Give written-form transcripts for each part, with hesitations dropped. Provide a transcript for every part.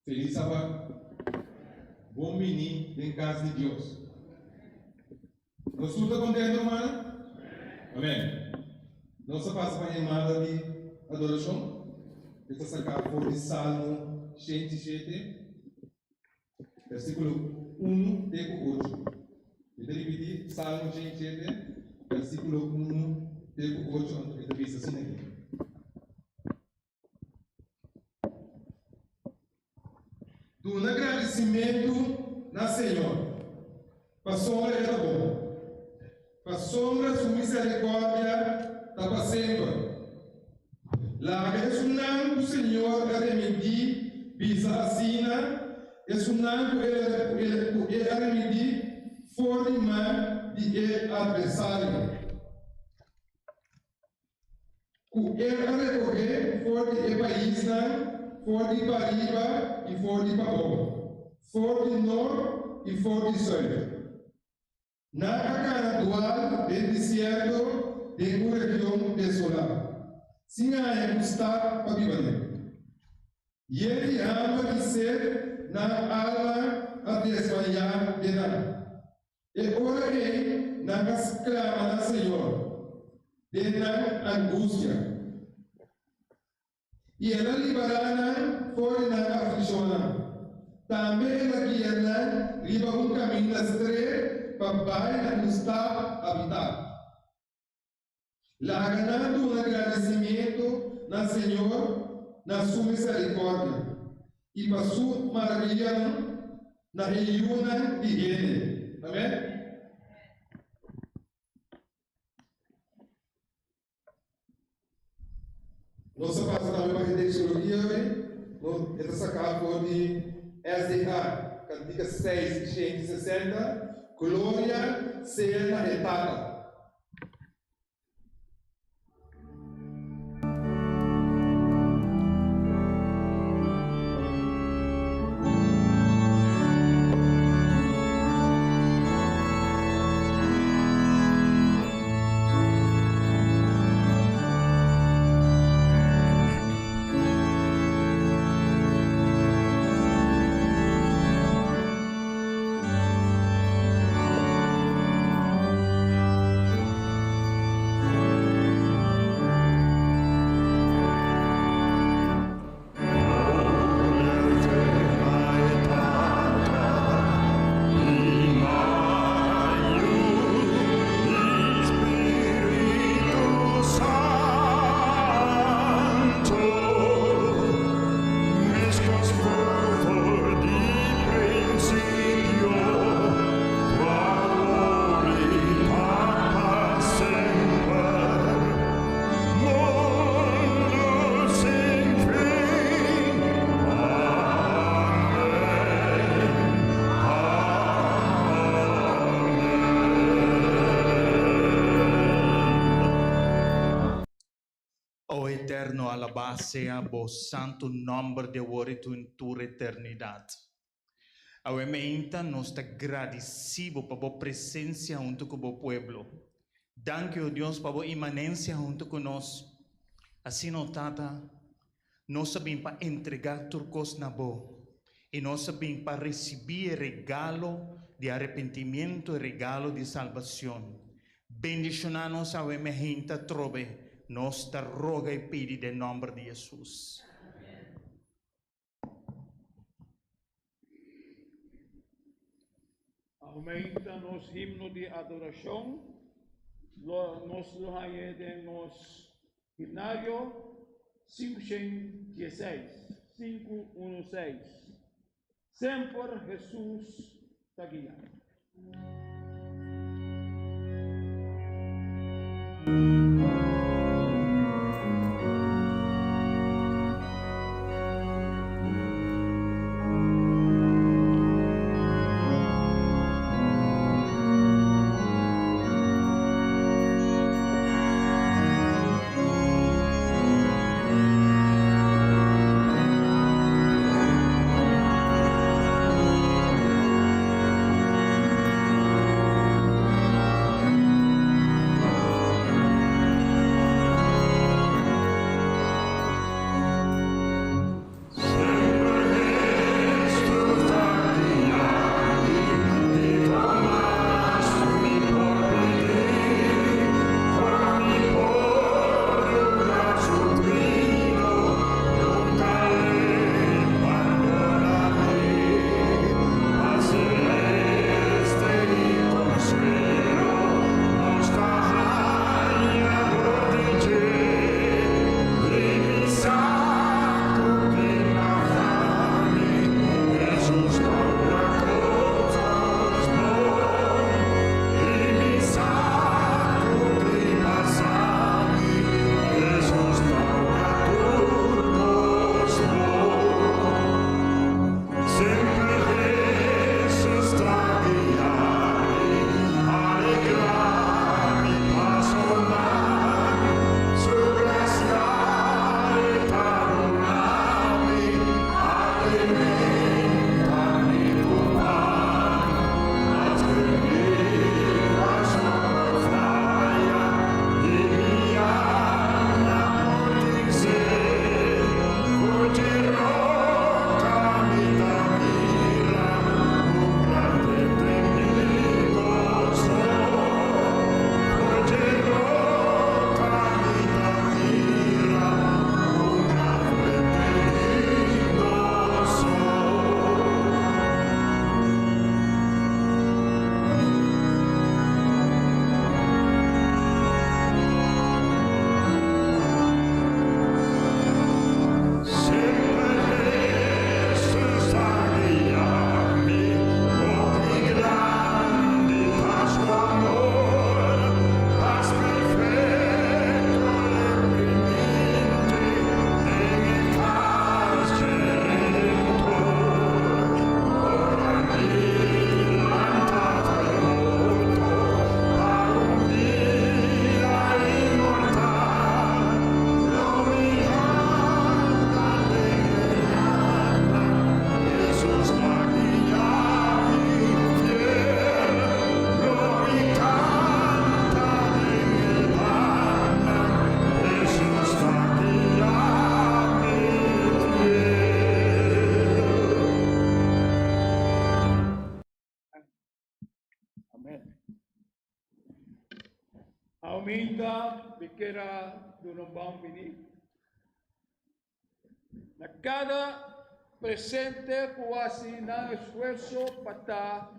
Felis Sabat. Bon bini den kas di Dios. Nos tur ta kontentu, rumannan? Amen. Nos ta pasa pa yamada di adorashon. E ta saká for di Salmo 107, versíkulo 1 te ku 8. Mi ta ripití, Salmo 107, versíkulo 1 te ku 8, anto e ta bisa asina aki. Duna gradisimentu na Señor, pasobra E ta bon, pasobra Su miserikòrdia ta pa semper. Laga esunnan ku Señor a remidí bisa asina, esunnan ku E a remidí for di man di e atversario. Ku el a rekohé for di e paisnan for di pariba i for di pabou, for di nort i for di sùit. Nan a kana dual den desierto den un region desolá, sin haña un stat pa biba den. Yen di hamber i sed nan alma a desmayá den nan. E ora ei nan a sklama na Señor den nan angustia, i El a liberá nan for di nan aflikshonnan. Tambe El a guia nan riba un kaminda stret pa bai na un stat habitá. Laga nan duna gradisimentu na Señor na Su miserikòrdia i pa Su maraviyanan na e yunan di hende. Amen. Nos a pasa tambe pa e doxologia awe. E ta saká for di SDA, Kantika 660, Gloria sea na e Tata. O Eterno, alabá sea bo santu nòmber di awor i tur eternidat. Awe meinta nos ta gradisí bo pa bo presensia huntu ku bo pueblo. Danki, o Dios, pa bo imanensia huntu ku nos. Asina, o Tata, nos a bin pa entregá tur kos na bo, i nos a bin pa risibí e regalo di arepentimiento, e regalo di salbacion. Bendishoná nos awe meinta atrobe, nos ta roga i pidi den nòmber di Hesus. Aumenta nos himno di adorashon, lo nos lo hañ'é den nos himnario 516, 516. Semper Hesus ta guia. Aumenta mi kier a duna un bon bini na kada presente ku hasi nan esfuerso pa ta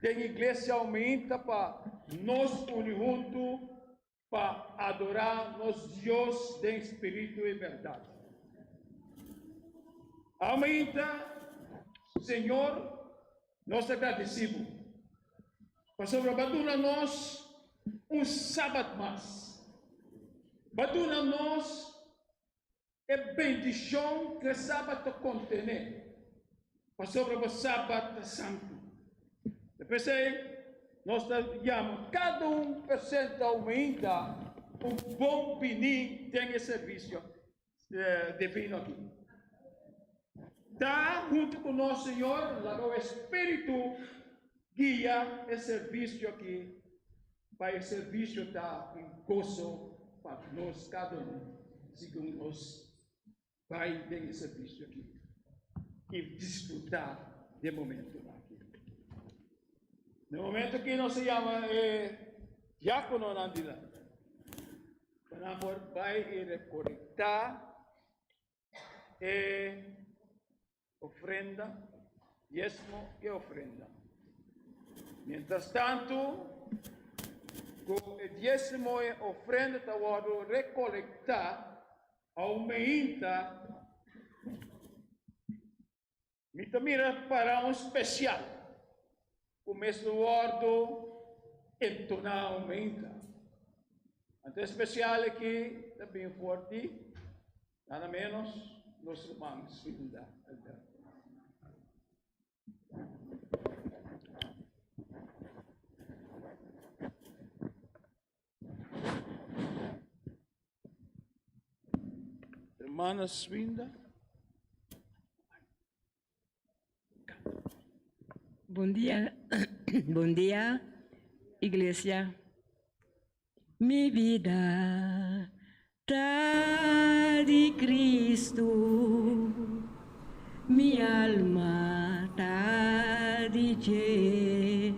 den iglesia aumenta pa nos uni huntu pa adorá nos Dios den spiritu i bèrdat. Aumenta, Señor, nos ta gradisí Bo, pasobra Bo a duna nos un sabat mas. Bo a duna nos e bendishon ku e sabat ta kontené, pasobra bo sabat ta santu. Ta p'esei nos ta yama kada un presente ouminta un bon bini den e servisio divino aki. Ta huntu ku nos, Señor, laga bo Espíritu guia e servisio aki Pa e servisio ta un goso pa nos kada un segun nos bai den e servisio aki i disfrutá di e momentonan aki. Na e momento aki nos ta yama e diakononan dilanti pa nan por bai i rekolektá e Ofrenda, diesmo i ofrenda. Mientras tantu ku e diesmo i ofrenda ta wòrdu rekolektá, aumeinta mi ta mira para un spesial ku mester wòrdu entoná aumeinta. Anto e spesial aki ta bin for di Nada menos nos ruman Swinda Alberto. Hermana Swinda. Bon dia, bon dia iglesia. Mi bida ta di Cristo, mi alma ta di dje.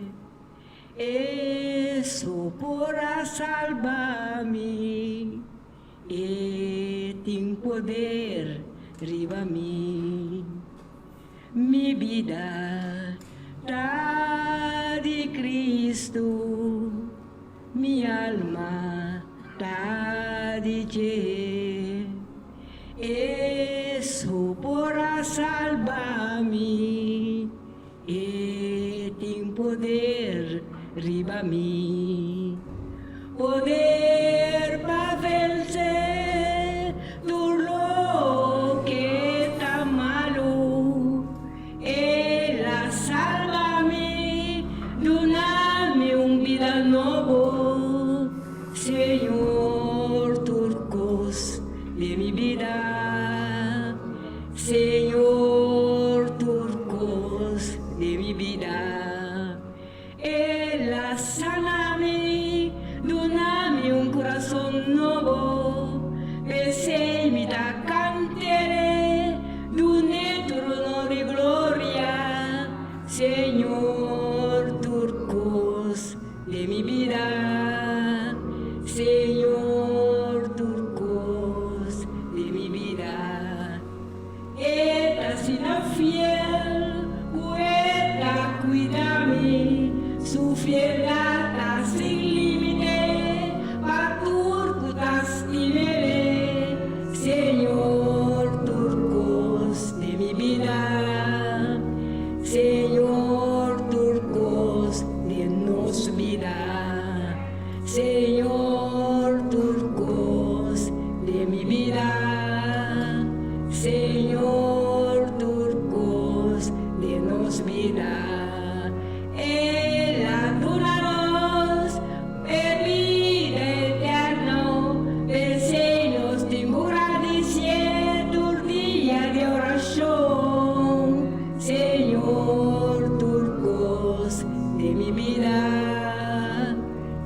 E so por a salba mi, e tin poder riba mi. Mi bida ta di Cristo, mi alma ta di dje. E so por a salba mi, e tin poder riba mi. Poder pa vence tur loke ta malu. El a salba mi, duna mi un bida nobo. Señor, tur kos den mi bida. Señor, tur kos den mi bida. El a sana mi, duna mi un kurason nobo, p'esei mi ta kanter'é, dun'é tur honor i gloria, Señor, tur kos den mi bida, Señor, tur kos den mi bida. E ta asina fiel ku e ta kuida mi, su fieldat ta sin límite pa tur ku ta stim'é. Señor, tur kos den mi bida, Señor, tur kos den nos bida, Señor, tur kos den mi bida. Señor tur cos den nos bida El a duna nos e bida eterno P'esei nos tin cu gradicié tur dia di oracion Señor tur cos den mi bida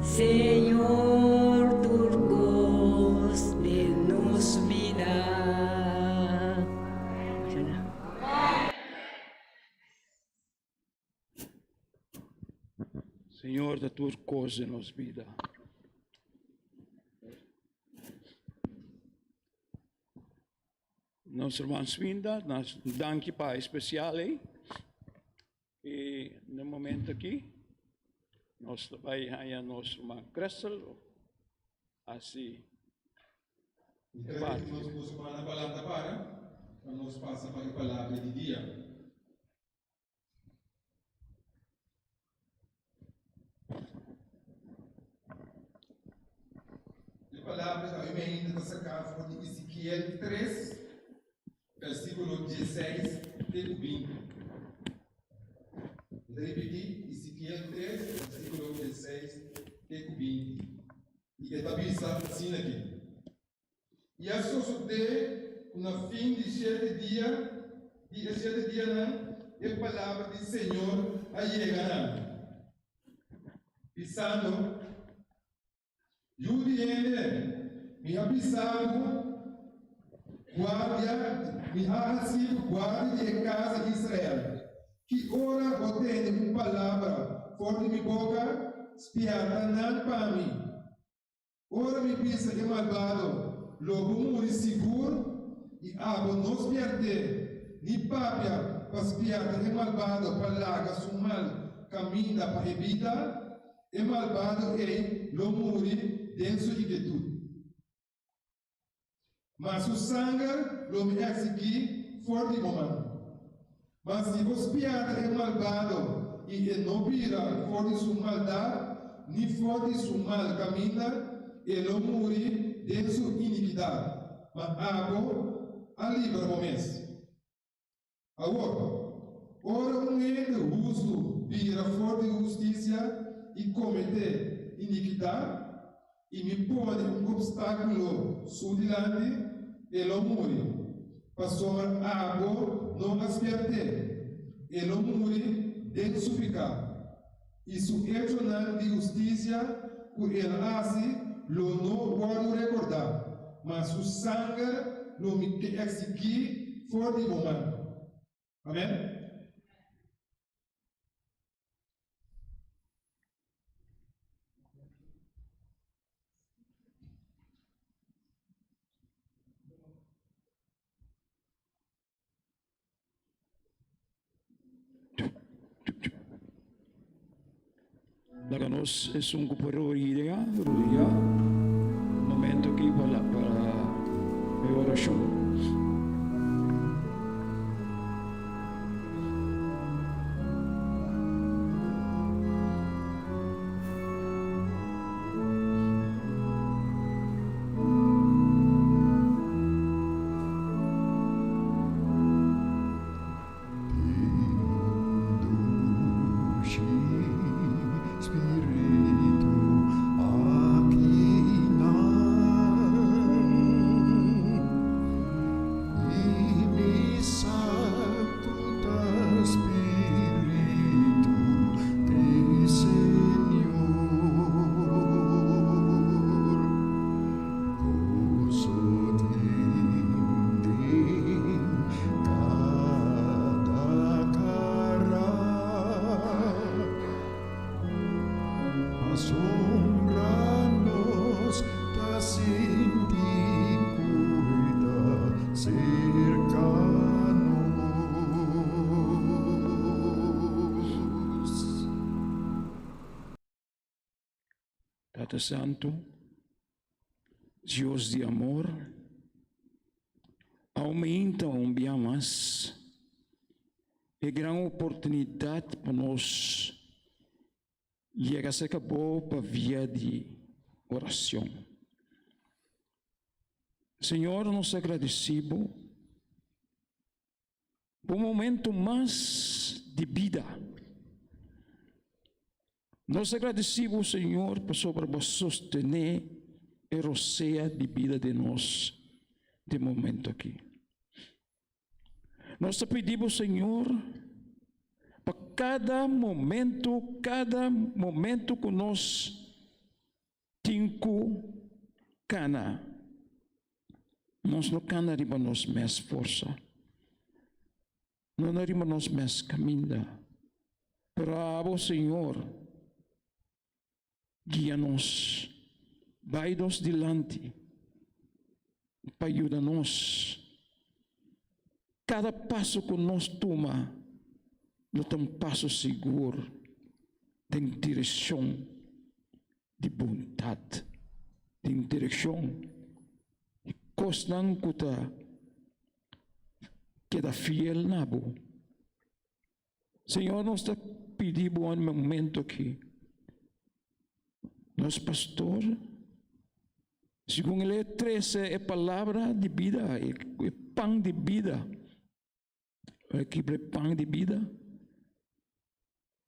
Señor tur cos den nos bida. Señor ta tur cos den nos bida. Nos ruman Swinda, nos danki pa e spesial ei. I na momento aki nos ta bai haña nos ruman Cressel hasi Mi ta repeti nos boso mana pa lanta para, pa nos pasa pa e palabra di dia. E palabra ku ami ainda ta saká for di Ezekiel 3, versíkulo 16 te ku 20. Mi ta ripití, Ezekiel 3, versíkulo 16 te ku 20. I e ta bisa asina aki. I a sosodé ku na fin di shete dia di e shete dianan e palabra di Señor a yega na mi, bisando, Yu di hende, mi a bisa bo, guardia, mi a hasi bo guardia di e kas di Israel. Ki ora bo tende un palabra for di mi boka, spièrta nan pa mi. Ora mi bisa e malbado, Lo bo muri sigur, i abo no spièrt'é, ni papia pa spièrta e malbado pa laga su mal kaminda pa e bida, e malbado ei lo muri den su inketut. Ma su sanger lo mi eksigí for di bo man. Ma si bo spièrta e malbado i e no bira for di su maldat ni for di su mal kaminda, e lo muri den su inikidat, ma abo a libra bo mes. Awor, ora un hende hustu bira for di hustisia i kometé inikidat, i mi pone un opstákulo su dilanti, e lo muri, pasobra abo no a spièrt'é. E lo muri den su piká, i su echonan di hustisia ku el a hasi lo no wòrdu rekordá, ma su sanger lo mi eksigí for di bo man. Amèn. Laga nos esun ku por rodia, rodia, un momento aki pa la pa e orashon. Tata Santu, Dios di amor, aumenta un bia mas e gran oportunidat pa nos yega serka Bo pa via di oracion. Señor, nos ta gradeci Bo pa un momento mas di bida. Nos ta gradeci Bo, Señor, pasobra Bo a sostene e rosea di bida den nos den momento aki. Nos ta pidi Bo, Señor, pa kada momento, kada momento ku nos tin ku kana, nos no kana riba nos mes forsa, no na riba nos mes kaminda, pero abo, Señor, guia nos, bai nos dilanti pa yuda nos. Kada paso ku nos tuma lo ta un paso sigur den direkshon di bondat, den direkshon di kosnan ku ta keda fiel na bo. Señor, nos ta pidi bo en momento aki, nos pastor, segun el e trece e palabra di bida, e pan di bida, e kibra e pan di bida,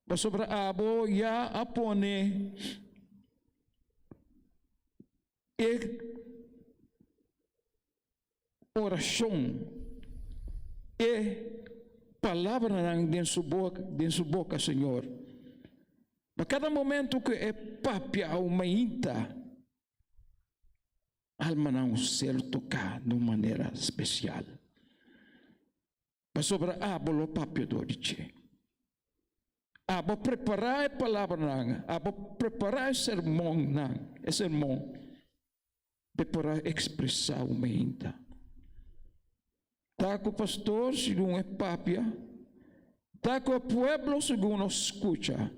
pasobra abo ya a pone e Orashon, e palabranan den su boka, den su boka, Señor. Pa kada momento ku e papia au mainta, almanan ser toká di un manera spesial. Pasobra abo lo papia dor di dje. Abo prepará e palabranan, abo prepará e sermonnan, e sermon. Be por a expresa un meinta. Ta cu pastor segun e papia, ta cu e pueblo segun nos scucha.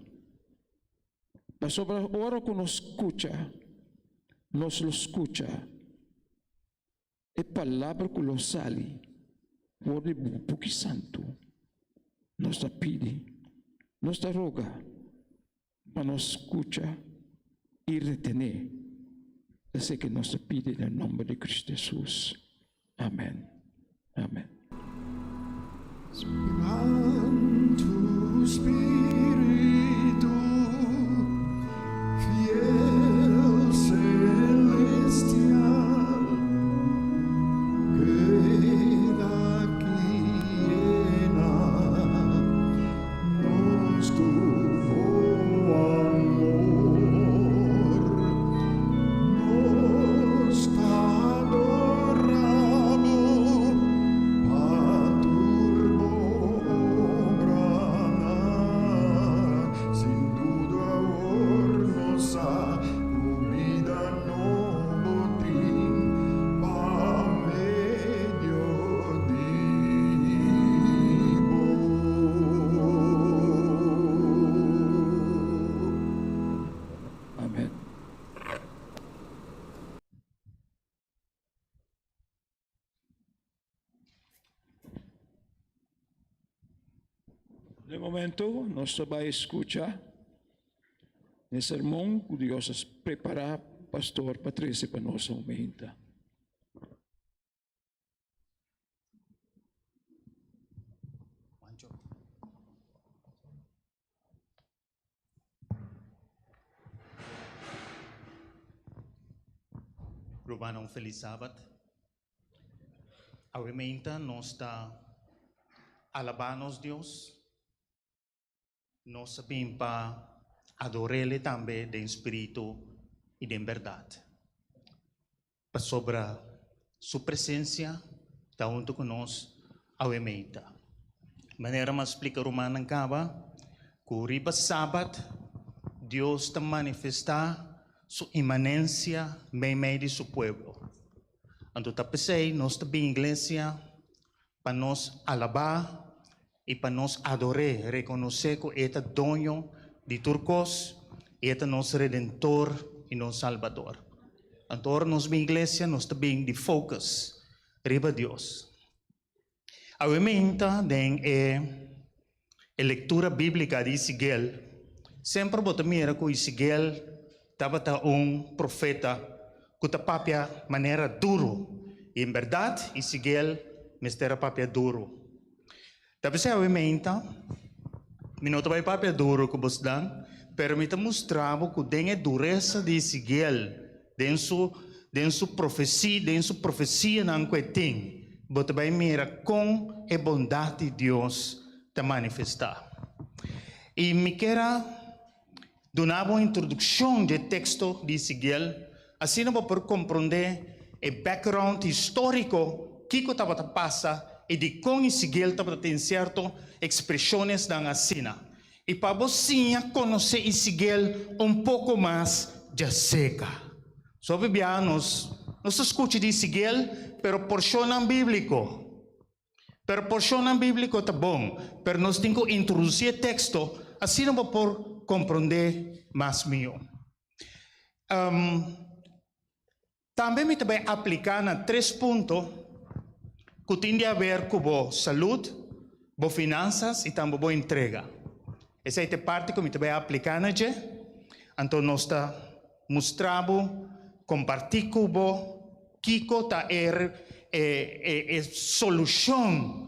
Pasobra ora cu nos scucha, nos lo scucha e palabra cu lo sali for di bo Buki Santu. Nos ta pidi, nos ta roga. Pa nos skucha i retené esei nos ta pidi den nomber di Kristu Hesus. Amen. Amen. Santu Spiritu, fiel celestial, keda aki yena Nos ku bo amor, nos ta adora bo pa tur bo obranan. Sin duda awor nos sa ku bida nobo tin pa medio di bo. Amen. Den momento nos ta bai scucha e sermon cu Dios a prepara pastor pa trece pa nos aumenta. Rumannan un felis sabat. Awe meinta nos ta alabá nos Dios. Nos a bin pa ador'El tambe den spiritu i den bèrdat, pasobra Su presensia ta huntu ku nos awe meita. Manera mi a splika rumannan kaba, ku riba Sabat Dios ta manifestá Su imanensia meimei di Su pueblo. Anto ta p'esei nos ta bin iglesia pa nos alabá i pa nos ador'é, rekonosé ku e ta Doño di tur kos i e ta nos Redentor i nos Salbador. Anto ora nos bin iglesia nos ta bin di focus riba Dios. Awe meinta den e e lectura biblica di Ezequiel, semper bo ta mira cu Ezequiel tabata un profeta cu ta papia manera duro. Y en berdad Ezequiel mester a papia duro. Ta p'esei awe meinta, mi no ta bay papia duro cu bosnan, pero mi ta mustra bo cu den e duresa di Ezequiel, den su den su profecia, den su profecianan cu e tin, bo ta bay mira con e bondad di Dios ta manifestá. I mi kier a duna bo un introduccion dje texto di Ezequiel, asina bo por comprende e background historico kico tabata pasa i dicon Ezequiel tabata tin cierto expresionesnan asina. I pa bo siña konosé i siguiel un poko mas djaserka. Hopi biaha nos nos ta skucha di siguiel, pero porshonnan bíbliko. Pero porshonnan bíbliko ta bon, pero nos tin ku introdusí e teksto asina bo por komprondé mas mihó. Tambe mi ta bai apliká na tres punto ku tin di haber ku bo salud, bo finansas i tambe bo entrega. Esei ta e parti ku mi ta bai apliká na dje. Anto nos ta mustra bo, kompartí ku bo kiko ta e e solushon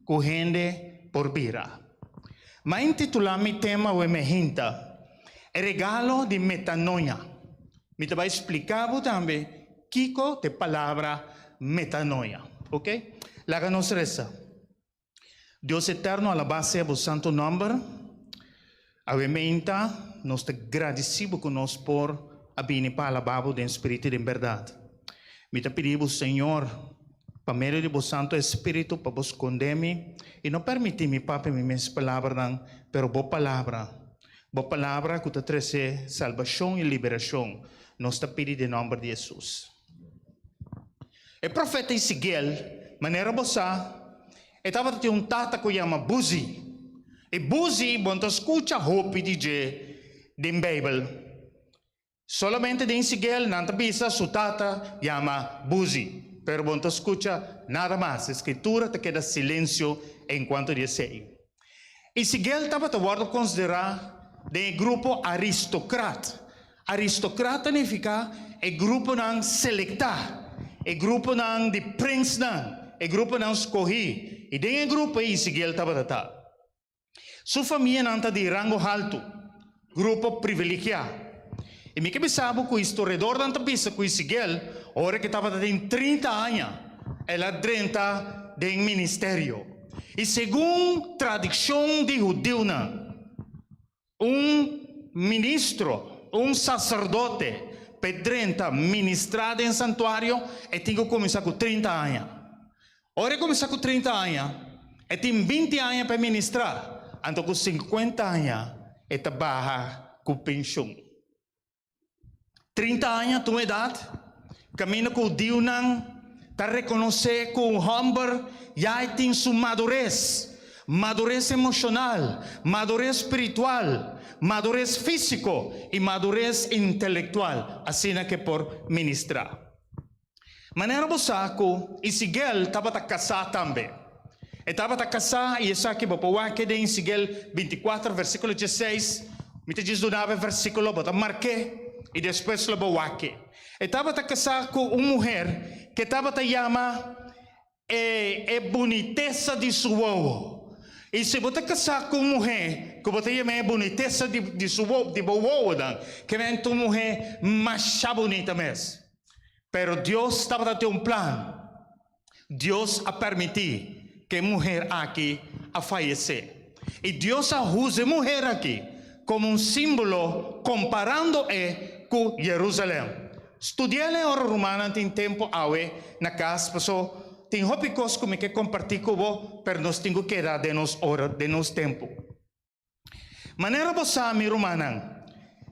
ku hende por bira. M'a intitulá mi tema awe mehinta, E regalo di metanoia. Mi ta bai spliká bo tambe kiko ta e palabra metanoia. Ok? Laga nos resa. Dios eterno alabá sea bo santu nòmber. Awe meinta nos ta gradisí bo ku nos por a bini pa alabá bo den spiritu i den bèrdat. Mi ta pidi bo Señor pa medio di bo Santu Espiritu pa bo skondé mi i no permití mi papia mi mes palabranan pero bo palabra. Bo palabra ku ta trese salbashon i liberashon. Nos ta pidi den nòmber di Hesus. E profeta Ezekiel, manera bo sa, e tabata tin un tata ku yama Buzi. I Buzi bo no ta skucha hopi di dje den Beibel. Solamente den Ezekiel nan ta bisa su tata yama Buzi, pero bo no ta skucha nada mas. E Skritura ta keda silensio enkuanto di esei. Ezekiel tabata wòrdu konsiderá den e grupo aristokrat. Aristokrat ta nifiká e gruponan selektá, e gruponan di prensnan, e gruponan skohí. I den e grupo ei Ezekiel tabata ta. Su famianan ta di rango haltu, grupo privilegiá. I mi ke bisa bo ku historiadornan ta bisa ku Ezekiel, ora ku e tabata tin 30 aña, el a drenta den ministerio. I segun tradikshon di hudiunan, un ministro, un saserdote, pa e drenta ministrá den santuario, e tin ku kuminsá ku 30 aña. Ora e kuminsá ku 30 aña, e tin 20 aña pa e ministrá, anto ku 50 aña e ta baha ku penshun. 30 aña ta un edat kaminda ku hudiunan ta rekonosé ku un hòmber ya e tin su madures, madures emoshonal, madures spiritual, madures físiko i madures intelektual, asina ku e por ministrá. Manera bo sa ku Isiguel tabata kasá tambe. E tabata kasá i esaki bo por wak den Isiguel 24 versíkulo 16. Mi ta djis duna bo e versíkulo, bo ta mark'é i despues lo bo wak. E tabata kasá ku un muher ke tabata yama E e bunitesa di su wowo. I si bo ta kasá ku un muhé ku bo ta yama e bunitesa di di su wo di bo wowonan, ke men ta un muhé masha bunita mes. Pero Dios tabata tin un plan. Dios a permití ku e muher aki a fayesé. I Dios a usa e muher aki komo un símbolo komparando e ku Jerusalèm. Studia e ora rumannan tin tempu awe na kas paso tin hopi kos ku mi ke kompartí ku bo pero nos tin ku keda den nos ora den nos tempu. Manera bo sa mi rumannan,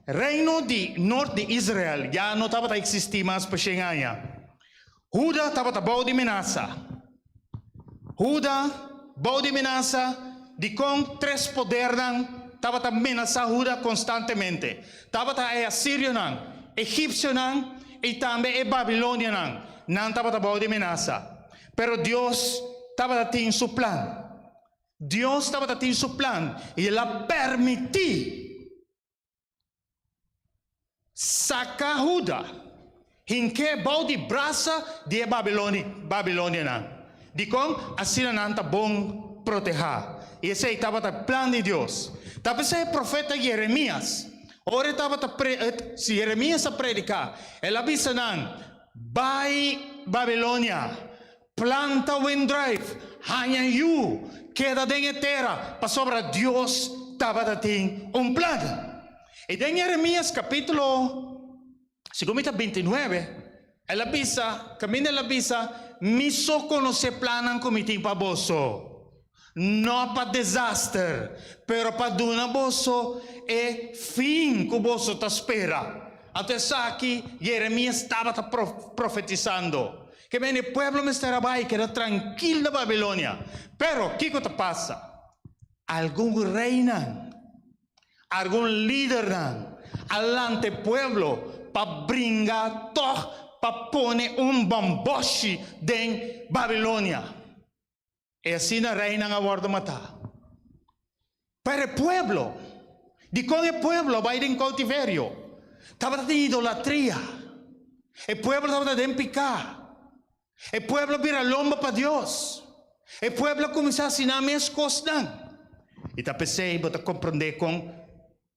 reino di nort di Israel ya no tabata eksistí mas pa shen aña. Huda tabata bou di menasa. Huda bou di menasa, dikon tres podernan tabata menasá Huda konstantemente? Tabata e asirionan, egipsionan i tambe e babilonianan. Nan tabata bou di menasa. Pero Dios tabata tin su plan. Dios tabata tin su plan i el a permití Saka Huda, hink'é bou di brasa di e babilonianan. Dikon? Asina nan ta bon protehá. I esei tabata e plan di Dios. Ta p'esei e profeta Jeremias, ora e tabata Jeremias a prediká, el a bisa nan, Bai Babilonia, planta wendruif, haña yu, keda den e tera, pasobra Dios tabata tin un plan. I den Jeremias kapítulo, segun mi ta 29, el a bisa, kaminda el a bisa, Mi so konosé plannan ku mi tin pa boso, no pa desaster, pero pa duna boso e fin ku boso ta spera. Anto esaki Jeremias tabata profetisando. Ke men e pueblo mester a bai keda trankil na Babilonia. Pero, kiko ta pasa? Algun reinan, algun lidernan a lanta e pueblo pa bringa tòg pa pone un bòmbòshi den Babilonia. I asina reinan a wòrdu matá. Pero e pueblo, dikon e pueblo a bai den koutiverio? Tabata tin idolatria. E pueblo tabata den piká. E pueblo a bira lomba pa Dios. E pueblo a kuminsá hasi nan mes kosnan. I ta p'esei bo ta komprondé kon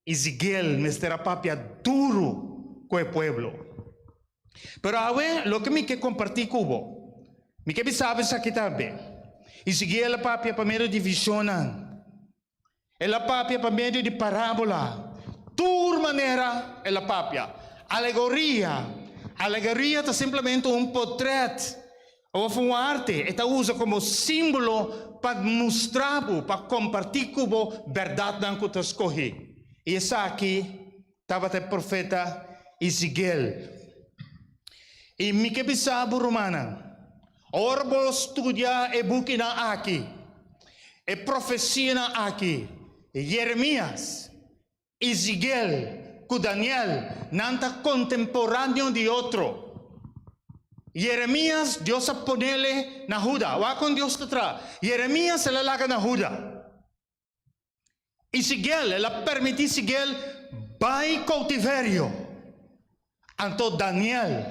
Ezekiel mester a papia duru ku e pueblo. Pero awe loke mi ke kompartí ku bo, mi ke bisa bo esaki tambe, Ezekiel a papia pa medio di vishonnan, el a papia pa medio di parábola, tur manera el a papia. Alegoria, alegoria ta simplemente un potrèt Of un arte e ta usa komo símbolo pa mustra bo, pa kompartí ku bo bèrdatnan ku ta skohí. I esaki tabata e profeta Ezekiel. I mi ke bisa bo, rumannan, ora bo studia e bukinan aki, e profesianan aki, Jeremias, Ezekiel ku Daniel, nan ta kontemporáneo di otro. Jeremias, Dios a ponele na Huda. Wak kon Dios ta traha. Jeremias el a laga na Huda. Ezekiel, el a permití Ezekiel bai koutiverio. Anto Daniel,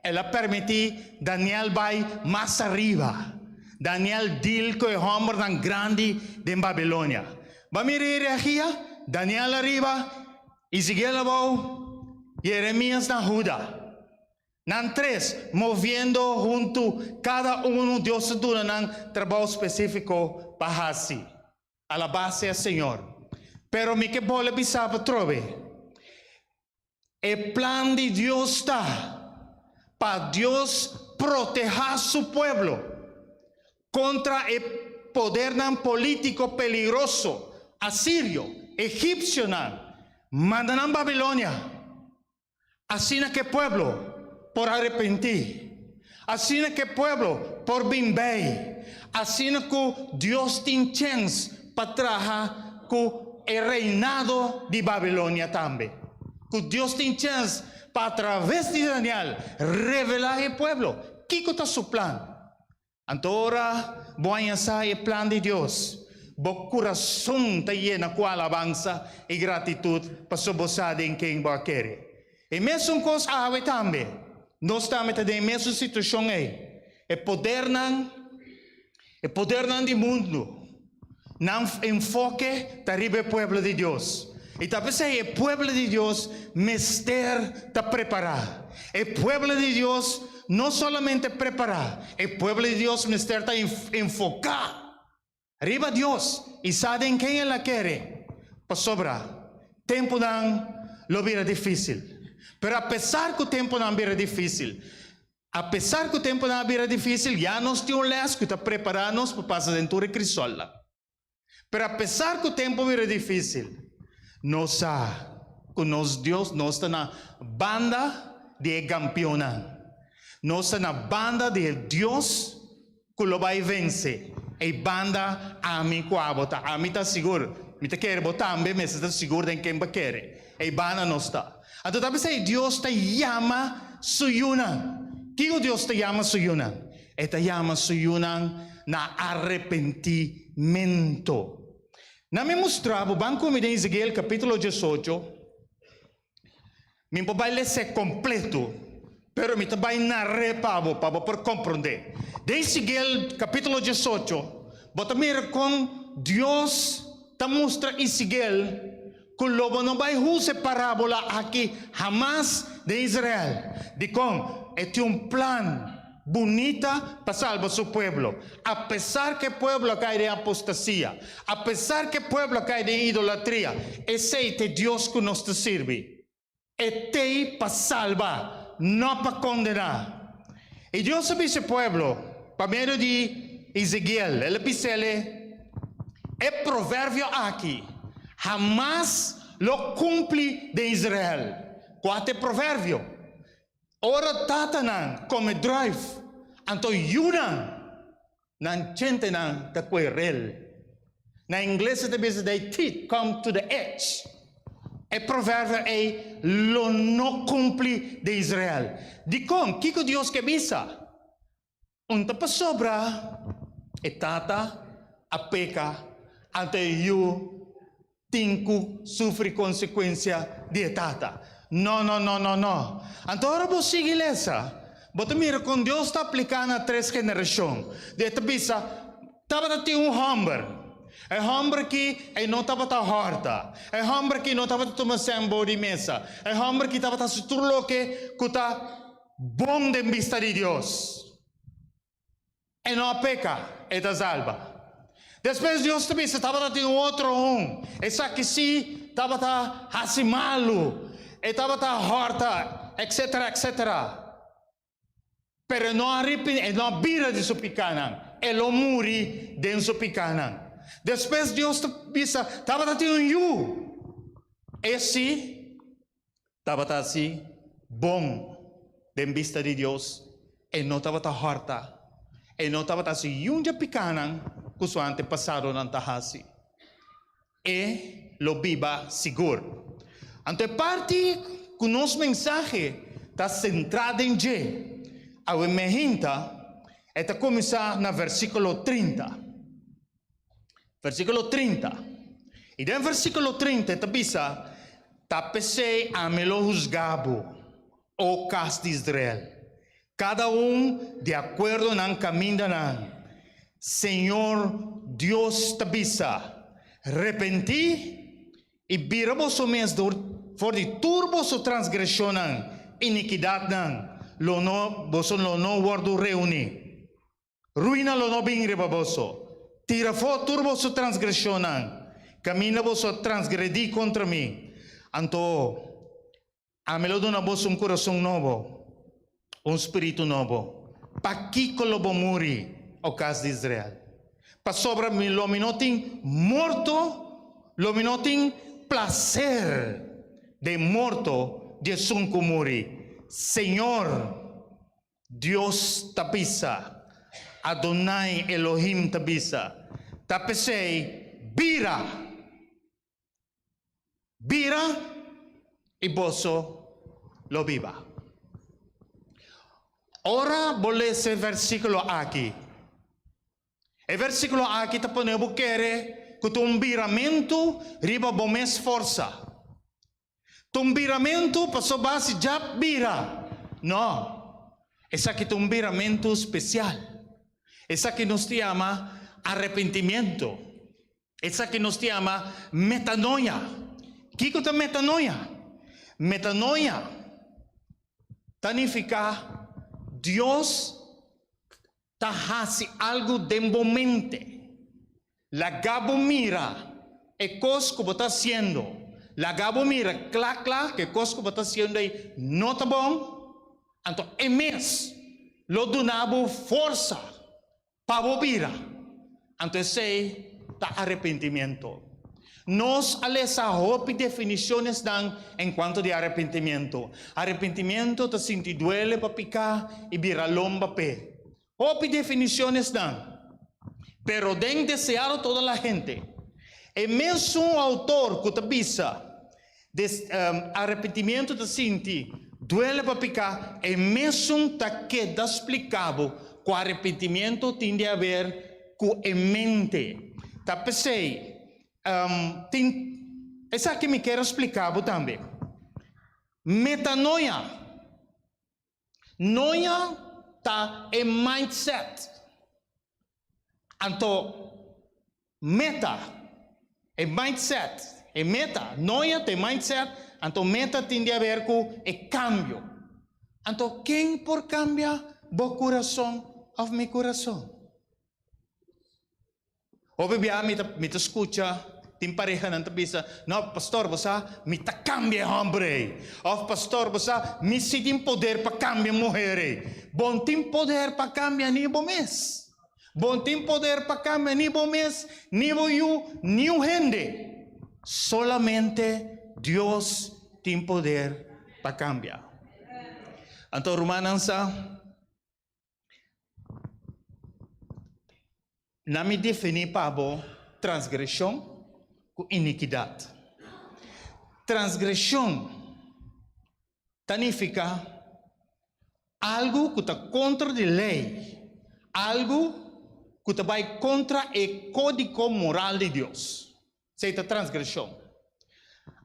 el a permití Daniel bai mas ariba. Daniel deal ku e hòmbernan grandi den Babilonia. Bo a mira e hierarkia? Daniel ariba, Ezekiel abou, Jeremias na Huda. Nan tres moviendo huntu, kada unu Dios a duna nan trabou spesífiko pa hasi. Alabá sea Señor. Pero mi ke bolbe bisa bo atrobe. E plan di Dios ta pa Dios protehá su pueblo kontra e podernan polítiko peligroso, asirio, egipsionan, manda nan Babilonia. Asina ku e pueblo por arepentí, asina ku e pueblo por bin bei, asina ku Dios tin chèns pa traha ku e reinado di Babilonia tambe. Ku Dios tin chèns pa atraves di Daniel revelá e pueblo kiko ta su plan. Anto ora bo haña sa e plan di Dios, bo kurason ta yena ku alabansa i gratitut pasobra bo sa den ken bo a kere. E mesun kos awe tambe. Nos tambe ta den e mesun situashon ei. E podernan, e podernan di mundu, nan enfoke ta riba e pueblo di Dios. I ta p'esei e pueblo di Dios mester ta prepará. E pueblo di Dios no solamente prepará, e pueblo di Dios mester ta enfoká riba Dios i sa den ken el a kere, pasobra tempunan lo bira difísil. Pero apesar ku tempunan bira difísil, apesar ku tempunan a bira difísil, ya nos tin un lès ku ta prepará nos pa pasa den tur e krisòlnan. Pero apesar ku tempu bira difísil, nos sa ku nos Dios, nos ta na banda di e gampionnan. Nos ta na banda di e Dios Ku lo bai vense ei banda ami ku abo ta. Ami ta sigur, mi ta kere bo tambe mester ta sigur den ken bo kere. Ei banda nos ta. Anto ta p'esei Dios ta yama su yunan. Kiko Dios ta yama su yunan? E ta yama su yunan na arepentimentu. Na mi mustra bo, ban ku mi den Ezekiel kapítulo diesocho. Mi por bai les'é kompleto, pero mi ta bai nar'é pa bo, pa bo por komprondé. Den Ezekiel kapítulo diesocho, bo ta mira kon Dios ta mustra Ezekiel ku lo bo no bai usa e parábola aki hamas den Israel. Dikon? E tin un plan. Bunita pa salba su pueblo. Apesar ku e pueblo a kai den apostasia, apesar ku e pueblo a kai den idolatria, esei ta e Dios ku nos ta sirbi. E t'ei pa salba, no pa kondená. I Dios a bisa e pueblo pa medio di Ezekiel, el a bis'el, E proverbio aki hamas lo kumpli den Israel. Kua ta e proverbio? Ora tatanan kome druif. Anto yunan, nan djentenan ta kue rel. Na ingles e ta bisa they teeth come to the edge. E proverbio ei lo no kumpli den Israel. Dikon? Kiko Dios ke bisa? Un ta pasobra e tata a peka, anto e yu tin ku sufri konsekuensia di e tata. No, no, no, no, no. Anto ora bo sigui lesa, bo ta mira kon Dios ta apliká na tres generashon. E ta bisa, Tabata tin un hòmber. E hòmber aki e no tabata hòrta. E hòmber aki no tabata tuma sèn bou di mesa. E hòmber aki tabata hasi tur loke ku ta bon den bista di Dios. E no a peka, e ta salba. Despues Dios ta bisa, tabata tin un otro un. Esaki sí tabata hasi malu, e tabata hòrta, etcetera, etcetera. Pero e no a ripintí, e no a bira di su pikánan. E lo muri den su pikánan. Despues Dios ta bisa, tabata tin un yu. E sí Tabata hasi bon den bista di Dios, e no tabata hòrta, e no tabata hasi yun dje pikánan ku su antepasadonan ta hasi. E lo biba sigur. Anto e parti ku nos mensahe ta sentrá den dje awe mehinta, e ta kuminsá na versíkulo 30. Versíkulo 30. I den versíkulo 30 e ta bisa, Ta p'esei ami lo husgá bo, o kas di Israel, kada un di akuerdo nan kamindanan. Señor Dios ta bisa, Repentí i bira boso mes dor for di tur boso transgreshonnan, inikidatnan, lo no boso lo no wòrdu reuní. Ruina lo no bin riba boso. Tira afó tur boso transgreshonnan, kaminda boso a transgredí kontra mi. Anto ami lo duna boso un kurason nobo, un spiritu nobo. Pakiko lo bo muri, o kas di Israel? Pasobra mi lo mi no tin morto, lo mi no tin plaser den morto di esun ku muri. Señor. Dios ta bisa, Adonai Elohim ta bisa, Ta p'esei, bira! Bira, i boso lo biba. Ora bo lesa e versíkulo aki, e versíkulo aki ta pone bo kere ku ta un biramentu riba bo mes forsa. Ta un biramentu paso basi dja bira. No. Esaki ta un biramentu spesial. Esaki nos ta yama arepentimiento. Esaki nos ta yama metanoia. Kiko ta metanoia? Metanoia ta nifiká Dios ta hasi algu den bo mente. Laga bo mira e kos ku bo ta hasiendo. Laga bo mira kla kla ku e kos ku bo ta hasiendo ei no ta bon, anto e mes lo duna bo forsa pa bo bira. Anto esei ta arepentimiento. Nos a lesa hopi definicionesnan en cuanto di arepentimiento. Arepentimiento ta sinti duele pa pica y bira lomba p'e. Hopi definicionesnan. Pero den Deseado toda la gente, e mesun autor cu ta bisa des arepentimiento ta sinti duele pa pica, e mesun ta keda splica bo cu arepentimiento tin di haber cu e mente. Ta p'esey tin esaki mi kier a splica bo tambe. Metanoia. Noia ta e mindset. Anto meta, e mindset, e meta, noia ta e mindset, anto meta tin di haber ku e kambio. Anto ken por kambia bo kurason òf mi kurason? Hopi bia mi ta mi ta skucha tin parehanan ta bisa, No, pastor, bo sa, mi ta kambia e hòmber ei. Òf, pastor, bo sa, mi si tin poder pa kambia e muher ei. Bo no tin poder pa kambia ni bo mes. Bo no tin poder pa kambia ni bo mes, ni bo yu, niun hende. Solamente Dios tin poder pa kambia. Anto rumannan sa. Na mi definí pa bo transgreshon ku inikidat. Transgreshon ta nifiká algu ku ta kontra di lei, algu ku ta bai kontra e kódigo moral di Dios. Esei ta transgreshon.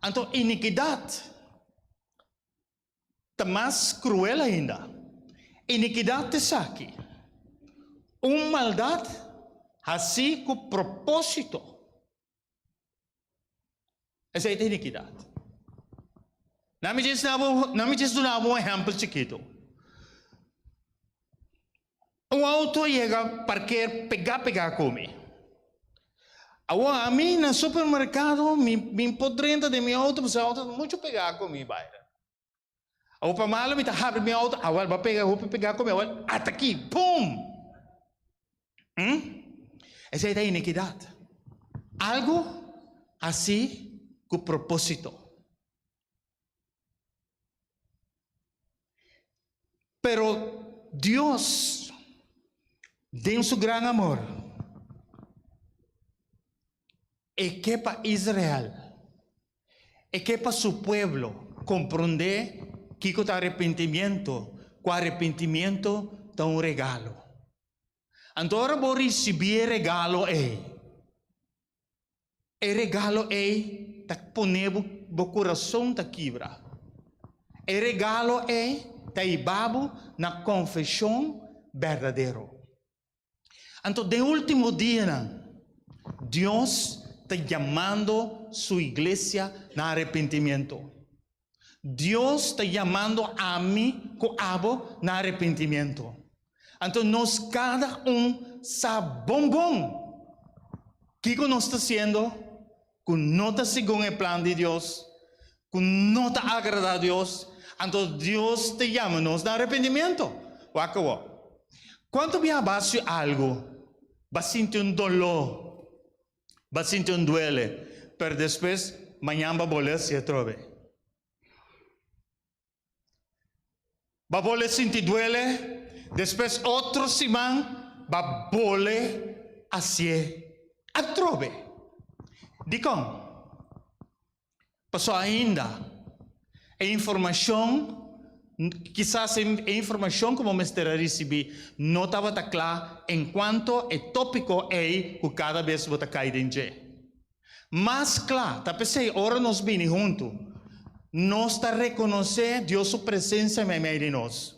Anto inikidat Ta mas kruel ainda. Inikidat ta esaki, un maldat hasí ku propósito. Esei ta inikidat. Nan mi djis na bo, nan mi djis duna bo un ehèmpel chikitu. Un auto yega parker pegá pegá ku mi. Awor ami na supermerkado mi mi por drenta den mi auto pasobra e auto ta muchu pegá ku mi bai. Awor pa malo mi ta habri mi auto awor bo a pega hopi pegá ku mi awor ata aki pum! Hm? Esei ta inikidat. Algu hasi ku propósito. Pero Dios, den su gran amor, e ke pa Israel, e ke pa su pueblo komprondé kiko ta arepentimiento, ku arepentimiento ta un regalo. Anto ora bo risibí e regalo ei, E regalo ei ta pone bo bo kurason ta kibra. E regalo ei ta hiba bo na konfeshon berdadero. Anto den ultimo dianan, Dios ta yamando su iglesia na arepentimiento. Dios ta yamando ami ku abo na arepentimiento. Anto nos kada un sa bon bon kiko nos ta hasiendo ku no ta segun e plan di Dios, ku no ta agradá Dios, anto Dios ta yama nos na arepentimiento. Wak awor, kuantu biaha bo a hasi algu, bo a sinti un doló, Ba sinti un duele, pero despues mañan ba bole haci atrobe. Ba bole sinti duele, despues otro siman ba bole hacié atrobe. Dikon? Pasobra ainda e informashon, kisas e informashon ku bo mester a risibí no tabata kla enkuanto e tópiko ei ku kada bes bo ta kai den dje. Mas kla ta p'esei ora nos bini huntu, nos ta rekonosé Dios su presensia meimei di nos.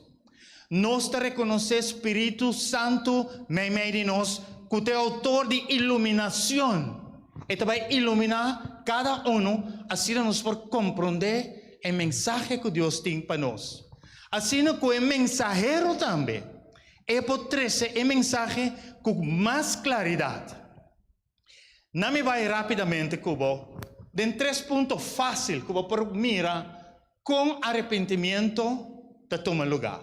Nos ta rekonosé Spiritu Santu meimei di nos ku ta e outor di iluminashon. E ta bai iluminá kada unu asina nos por komprondé e mensahe ku Dios tin pa nos. Asina ku e mensahero tambe e por trese e mensahe ku mas klaridat. Na mi bai rápidamente ku bo den tres punto fásil ku bo por mira kon arepentimiento ta tuma lugá.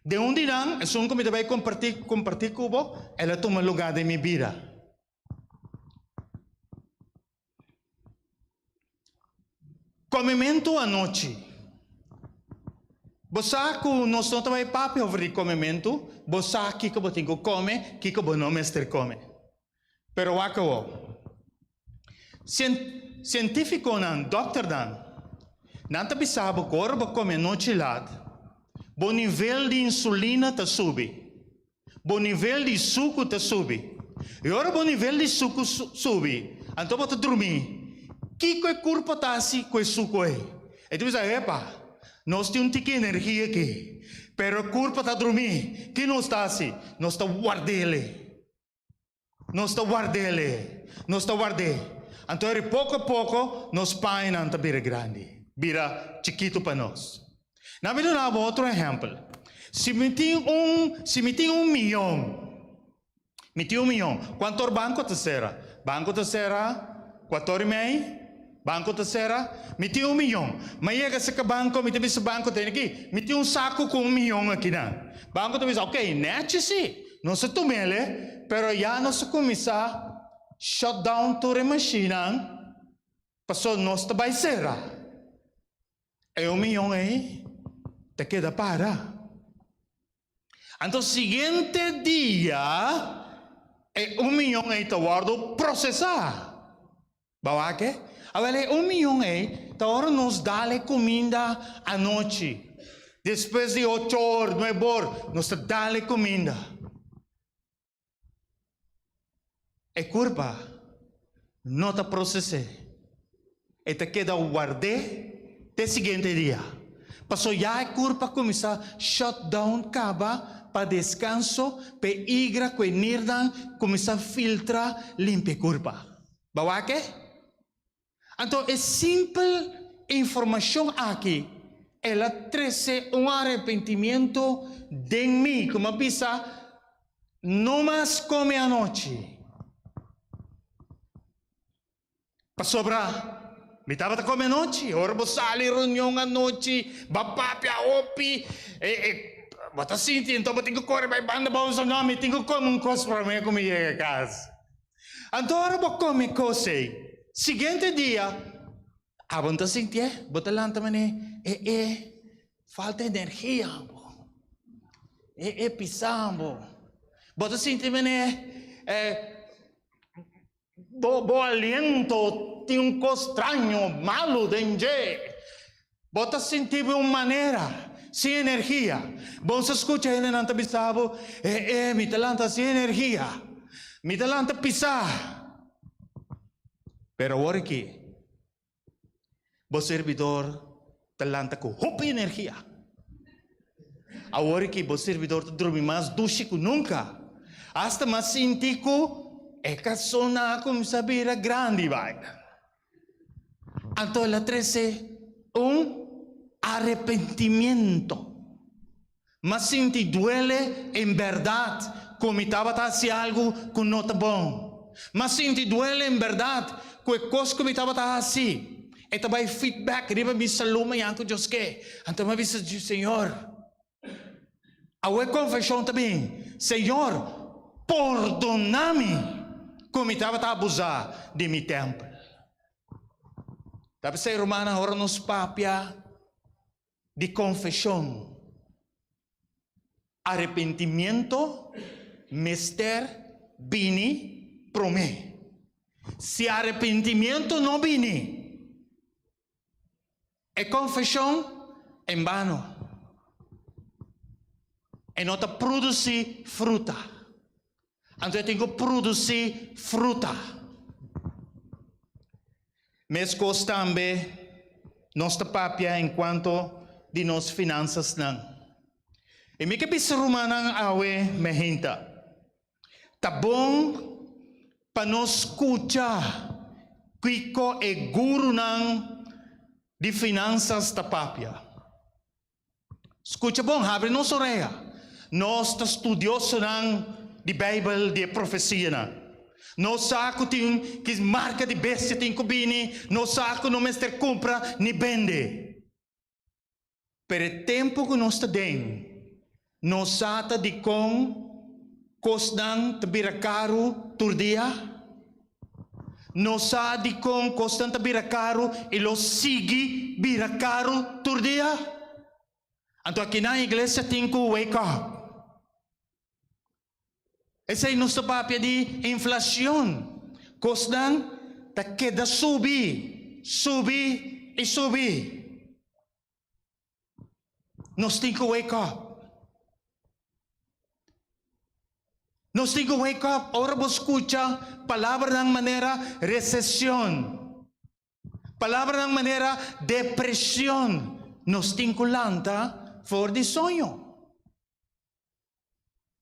Den un di nan, esun ku mi ta bai kompartí kompartí ku bo, el a tuma lugá den mi bida. Komementu anochi. Bo sa ku nos no ta bai papia over di komementu, bo sa kiko bo tin ku kome, kiko bo no mester kome. Pero wak awor. Sientifikonan, dòkternan, nan ta bisa bo ku ora bo kome anochi lat, bo nivel di insulina ta subi. Bo nivel di suku ta subi. I ora bo nivel di suku subi, anto bo ta drumí. Kiko e kurpo ta hasi ku e suku ei? E ta bisa, Epa, nos tin un tiki energia aki, pero e kurpo ta drumí. Ki nos ta hasi? Nos ta ward'el. Nos ta ward'el. Nos ta ward'é. Anto eri poko a poko nos pañanan ta bira grandi, bira chikitu pa nos. Na mi duna bo otro ehèmpel. Si mi tin un, si mi tin un miyon, mi tin un miyon, kuantu or banko ta sera? Banko ta sera kuator i mei, banko ta sera, mi tin un miyon. Mi a yega serka banko, mi ta bisa banko tene aki, mi tin un saku ku un miyon akinan. Banko ta bisa, oke, nèchi si, nos a tum'el e, pero ya nos a kuminsá shut down tur e mashinnan, pasobra nos ta bai sera. E un miyon ei ta keda para. Anto siguiente dia. E un miyon ei ta wòrdu prosesá. Bo wak e? Awel e un miyon ei ta ora nos dal e kuminda anochi. Despues di ocho or, nuebe or, nos ta dal e kuminda. E kurpa no ta proses'é. E ta keda ward'é te siguiente dia. Paso ya e kurpa kuminsá shut down kaba pa deskanso p'e igra ku e nirnan kuminsá filtra limpia e kurpa. Bo wak e? Anto e simpel informashon aki el a trese un arepentimiento den mi ku mi a bisa, No mas kome anochi. Pasobra mi tabata kome anochi, ora bo sali reunion anochi, bo a papia hopi, e e bo ta sinti anto bo tin ku kore bai banda bo bisa no mi tin ku kome un kos prome ku mi yega kas. Anto ora bo kome kos ei, siguiente dia abo no ta sintié, bo ta lanta manera e e falta energia bo, e e pisa bo, bo ta sinti manera e. Bo bo aliento tin un kos straño, malu den dje. Bo ta sinti bo un manera, sin energia. Bo sa skucha hendenan ta bisa bo, E e, mi ta lanta sin energia. Mi ta lanta pisá. Pero awor aki, bo sirbidor ta lanta ku hopi energia. Awor ki bo sirbidor ta drumi mas dushi ku nunka. Asta mas sinti ku e kasonnan a kuminsá bira grandi bai. Anto el a trese un arepentimiento. M'a sinti duele en bèrdat ku mi tabata hasi algu ku no ta bon. M'a sinti duele en bèrdat ku e kos ku mi tabata hasi e ta bai feedback riba mi salú mañan ku Dios ke. Anto m'a bisa Señor, awe konfeshon ta bin, Señor, pordona mi ku mi tabata abusá di mi tèmpel. Ta p'esei, rumannan, ora nos papia di konfeshon. Arepentimiento mester bini promé. Si arepentimiento no bini, e konfeshon en bano. E no ta produsí fruta. Anto e tin ku produsí fruta. Meskos tambe nos ta papia enkuanto di nos finansasnan. I mi ke bisa rumannan awe mehinta, ta bon pa nos skucha kiko e gurunan di finansas ta papia. Skucha bon, habri nos orea. Nos ta studiosonan di Beibel di e profesianan. Nos sa ku tin ki marka di bestia tin ku bini, nos sa ku no mester kumpra ni bende. Pero e tempu ku nos ta den, nos sa ta dikon kosnan ta bira karu tur dia? Nos sa dikon kosnan ta bira karu i lo sigui bira karu tur dia? Anto akinan iglesia tin ku wake up. Esei nos ta papia di inflacion. Kosnan ta keda subi, subi i subi. Nos tin ku wake up. Nos tin ku wake up ora bo skucha palabranan manera resesion, palabranan manera depresion. Nos tin ku lanta for di soño.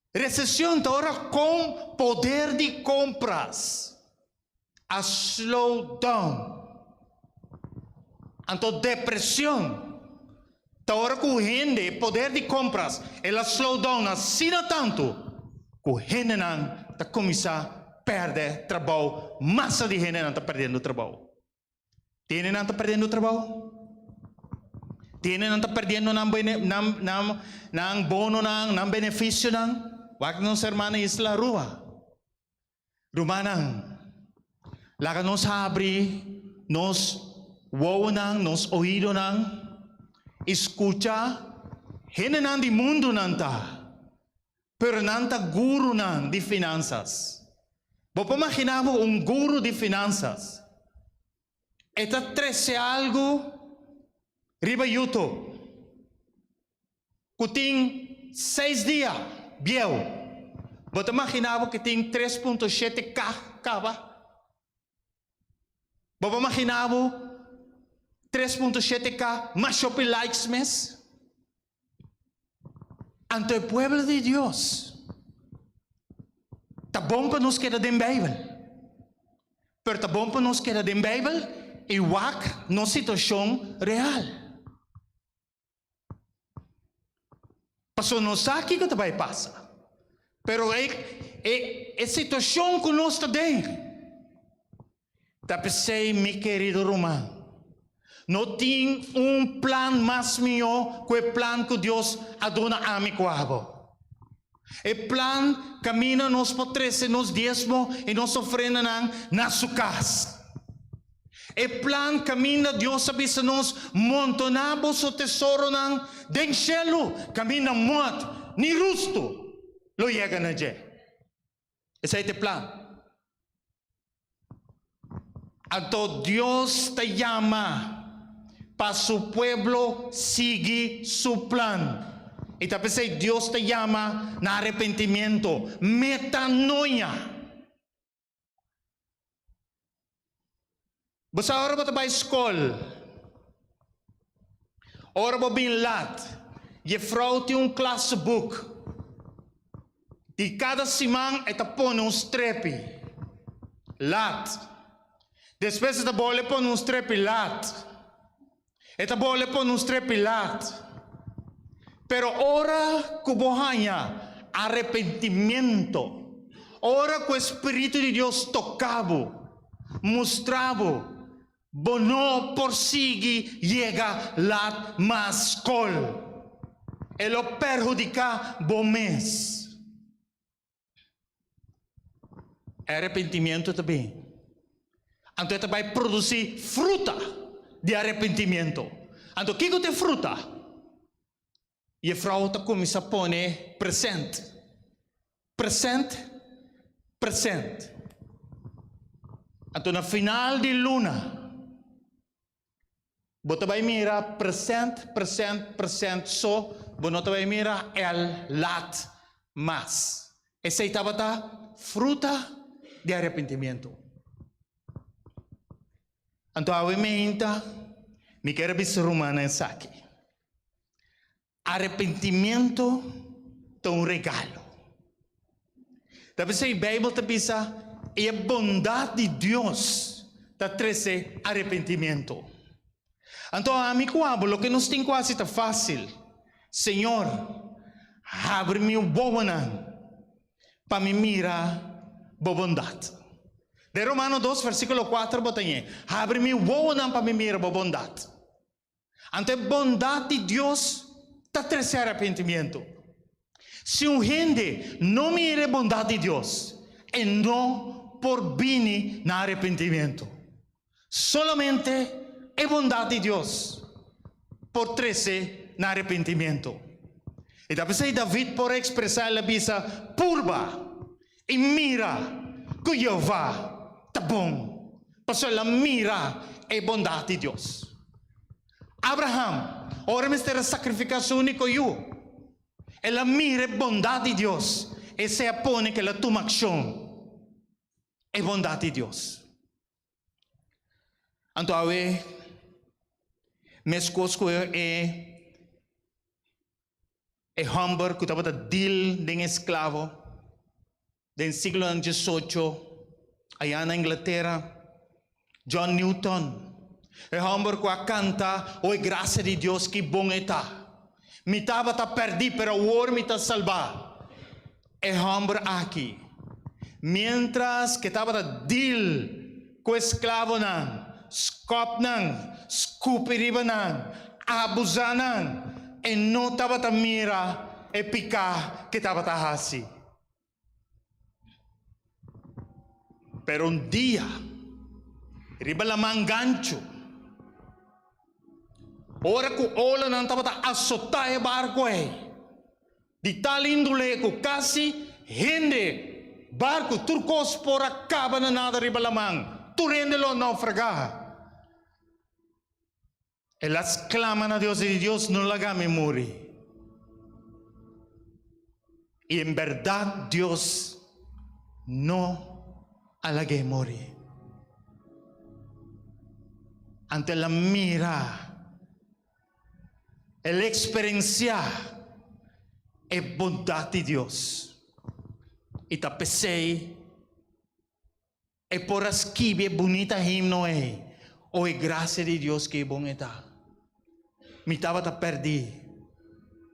Resesion ta ora kon poder di kompras a slow down. Anto depresion ta ora ku hende poder di kompras el a slow down asina tantu ku hendenan ta kuminsá pèrdè trabou, masa di hendenan ta pèrdiendo trabou. Tiene nan ta perdiendo trabou? Tiene nan ta perdiendo nan bene, nan, nan, nan bononan, nan beneficionan? Wak nos hermana Isla Aruba. Rumannan, laga nos habri nos wowonan, nos oidonan i skucha hendenan di mundu nan ta, pero nan ta gurunan di finansas. Bo por maginá bo un guru di finansas e ta trese algu riba YouTube ku tin seis dia bieu. Bo ta maginá bo ku tin tres punto shete K kaba? Bo por maginá bo tres punto shete K mas hopi likes mes? Anto e pueblo di Dios ta bon pa nos keda den Bijbel. Pero ta bon pa nos keda den Bijbel i wak nos situacion real. Pasobra nos sa kiko ta bai pasa. Pero e e e situacion ku nos ta den. Ta p'esei, mi kerido ruman, no tin un plan mas mihó ku e plan ku Dios a duna ami ku abo. E plan kaminda nos por trese nos diesmo i nos ofrendanan na su kas. E plan kaminda Dios a bisa nos, Montoná boso tesoronan den shelu, kaminda mòt ni rustu lo yega na dje. Esei ta e plan. Anto Dios ta yama pa su pueblo sigui su plan. I ta p'esei Dios ta yama na arepentimiento, metanoia. Bo sa ora bo ta bai skol, ora bo bin lat, jefrou tin un klasboek. Di kada siman e ta pone un strepi lat. Despues e ta bole pone un strepi lat. E ta bole pone un strepi lat. Pero ora ku bo haña arepentimiento, ora ku e Spiritu di Dios toka bo, mustra bo, bo no por sigui yega lat mas skol. E lo perhudiká bo mes. E arepentimiento ta bin. Anto e ta bai produsí fruta di arepentimiento. Anto kiko ta e fruta? Jefrou ta kuminsá pone present, present, present. Anto na final di luna. Bo ta bai mira present, present, present so, bo no ta bai mira el lat mas. Esei tabata fruta di arepentimiento. Anto awe meinta mi kier a bisa rumannan esaki. Arepentimiento ta un regalo. Ta p'esei Bijbel ta bisa e bondad di Dios ta trece arepentimiento. Anto ami cu abo loke nos tin cu haci ta facil. Señor, habri mi wowonan pa mi mira bo bondad. Den Romano dos versiculo cuater bo ta ñe, Habri mi wowonan pa mi mira bo bondad. Anto e bondat di Dios ta trese arepentimiento. Si un hende no mira e bondat di Dios, e no por bini na arepentimiento. Solamente e bondat di Dios por trese na arepentimiento. I ta p'esei David por a ekspresá, el a bisa, Purba i mira ku Jehová ta bon. Pasobra el a mira e bondat di Dios. Abraham, ora e mester a sakrifiká su úniko yu, el a mira e bondat di Dios. Esei a pone ku el a tuma akshon. E bondat di Dios. Anto awe, meskos ku e e hòmber ku tabata dil den esklavo, Den siglonan diesocho, ayá na Inglatera, John Newton, e hòmber ku a kanta O e grasia di Dios ki bon e ta! Mi tabata pèrdí, pero awor mi ta salbá. E hòmber aki, miéntras ku e tabata dil ku esklavonan, skòp nan, skupi riba nan, abusá nan, e no tabata mira e piká ku e tabata hasi. Pero un dia, riba laman ganchu, ora ku olanan tabata asotá e barku ei, di tal índole ku kasi hende. Barku, tur kos por a kaba na nada riba laman. Tur hende lo a naufragá. El a sklama na Dios i di, Dios, no laga mi muri. I en bèrdat Dios no a lag'é muri. Anto el a mira, el a eksperensiá e bondat di Dios. I ta p'esei E por a skibi e bunita himno ei, O e grasia di Dios ke bon e ta. Mi tabata pèrdí,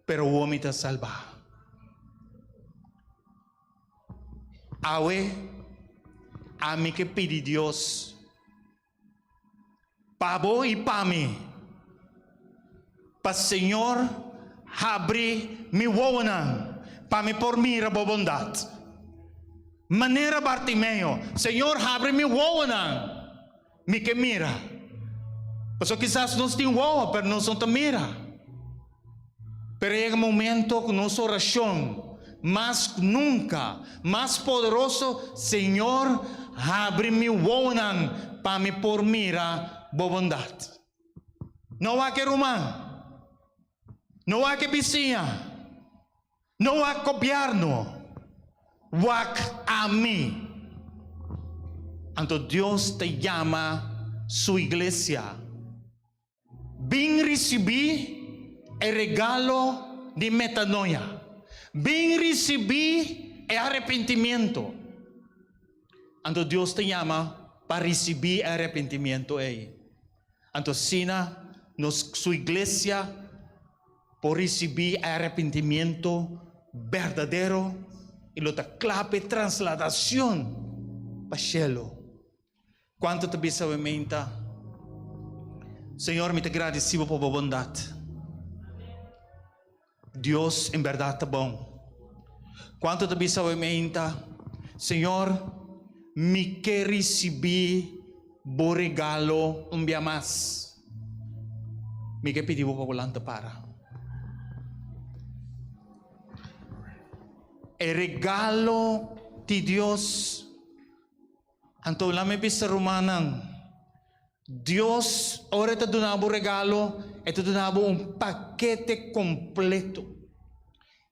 pero awor mi ta salbá. Awe, ami ke pidi Dios pa bo i pa mi, pa Señor habri mi wowonan pa mi por mira bo bondat. Manera Bartimeo, Señor habri mi wowonan, mi ke mira. Pasobra kisas nos tin wowo, pero nos no ta mira. Pero yega momento ku nos orashon mas nunka, mas poderoso, Señor, habri mi wowonan pa mi por mira bo bondat. No wak e ruman, no wak e bisiña, no wak gobièrnu, wak ami. Anto Dios ta yama su iglesia. Bin risibí e regalo di metanoia. Bin risibí e arepentimiento. Anto Dios ta yama pa risibí e arepentimiento ei. Anto asina nos, su iglesia, por risibí e arepentimiento berdadero i lo ta kla p'e trasladacion pa shelu. Cuanto ta bisa awe meinta, Señor, mi ta gradeci Bo pa Bo bondad. Dios en berdad ta bon. Cuanto ta bisa awe meinta, Señor, mi ke ricibi Bo regalo un bia mas. Mi ke pidi Bo pa Bo lanta para. E regalo di Dios. Anto la mi bisa rumannan, Dios ora e ta duna bo regalo, e ta duna bo un pakete kompleto.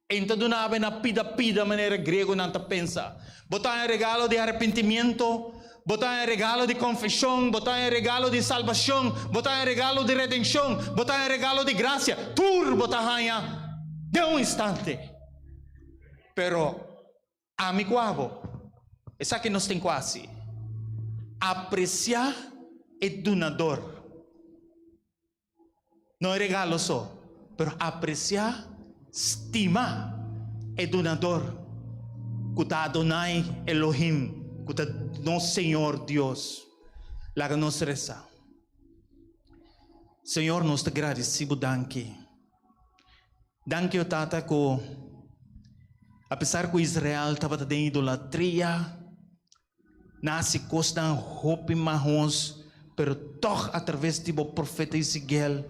E no ta duna bo na pida pida manera griegonan ta pensa. Bo ta haña regalo di arepentimiento, bo ta haña regalo di konfeshon, bo ta haña regalo di salbashon, bo ta haña regalo di redenshon, bo ta haña regalo di grasia, tur bo ta haña den un instante. Pero Ami ku abo, esaki nos tin ku hasi, apresiá e dunador. No e regalo so, pero apresiá, stima e dunador ku ta Adonai Elohim, ku ta nos Señor Dios. Laga nos resa. Señor, nos ta gradisí bo danki. Danki o Tata ku apesar ku Israel tabata den idolatria, nan hasi kosnan hopi mahos, pero tòg atraves di bo profeta Ezekiel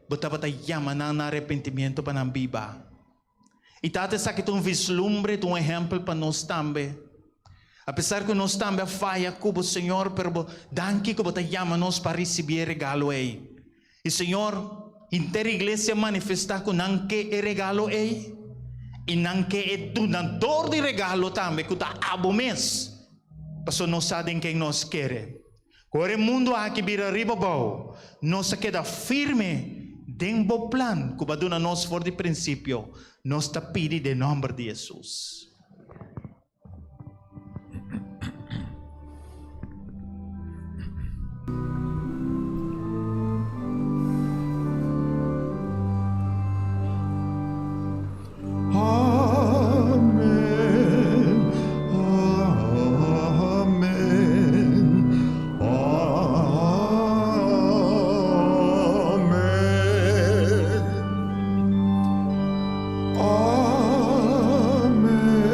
bo tabata yama nan na arepentimiento pa nan biba. I Tata esaki ta un vislumbre, ta un ehèmpel pa nos tambe. Apesar ku nos tambe a faya ku bo Señor, pero bo danki ku bo ta yama nos pa risibí e regalo ei. I Señor, henter iglesia manifestá ku nan ke e regalo ei, i nan ke e dunador di regalo tambe, ku ta abo mes, pasobra nos sa den ken nos kere. Ku ora e mundu aki bira riba abou, nos a keda firme den bo plan ku bo a duna nos for di prinsipio. Nos ta pidi den nòmber di Hesus. Amen, amen, amen. Amen.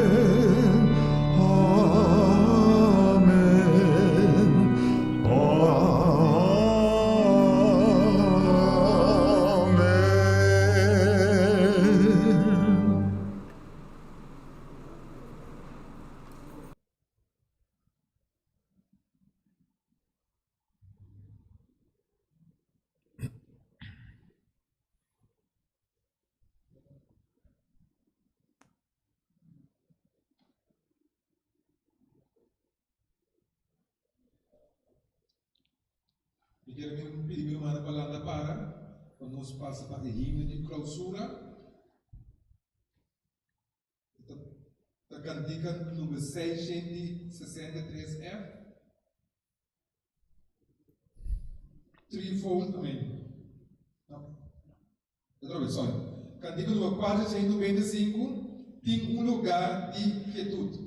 kier mi pidi mi rumannan pa lanta para pa nos pasa pa e himno di clausura. Ta kantika number 663 F. Threefold, amen. No. Otra vez, sorry. Kantika number 425, Tin un lugar di quietud.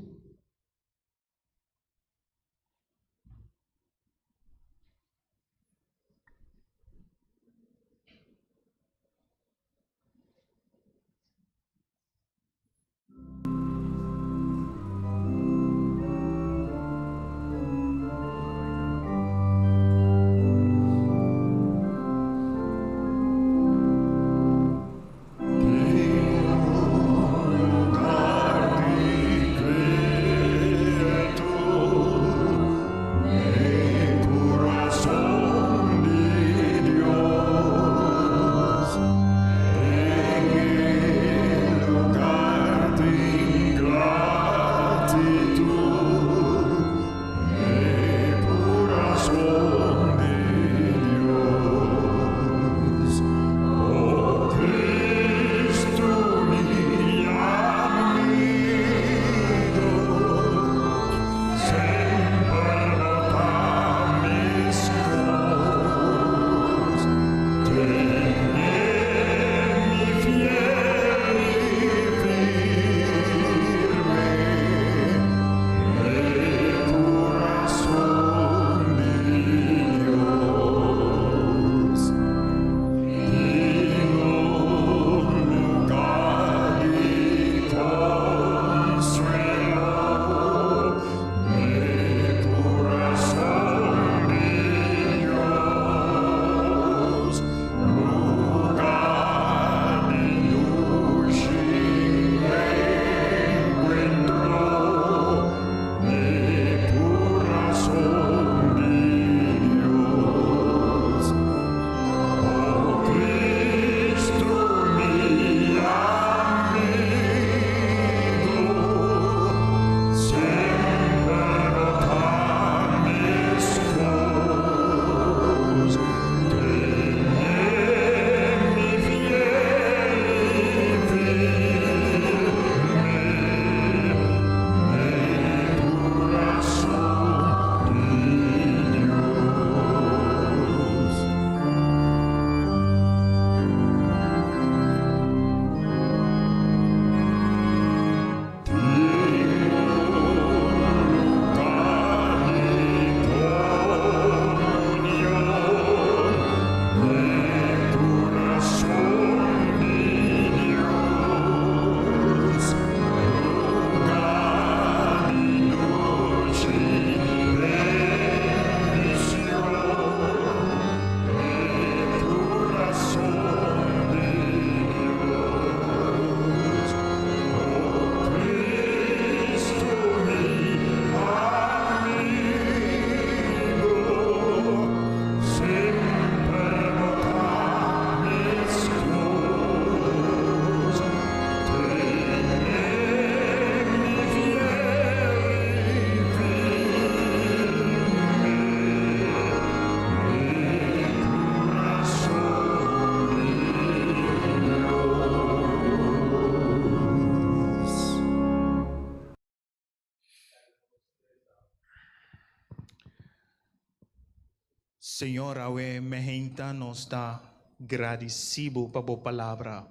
Señor, awe mehenta nos ta gradisi Bo pa Bo palabra.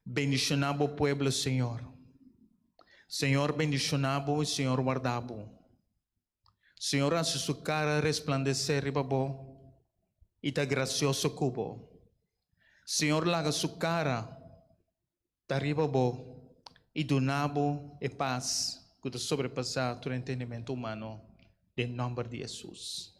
Bendiciona Bo pueblo, Señor. Señor bendiciona Bo y Señor warda Bo. Señor haci su cara resplandece riba Bo y ta gracioso cu Bo. Señor laga su cara Ta riba bo i duna bo e pas ku ta sobrepasá tur entendimentu humano, den nòmber di Hesus.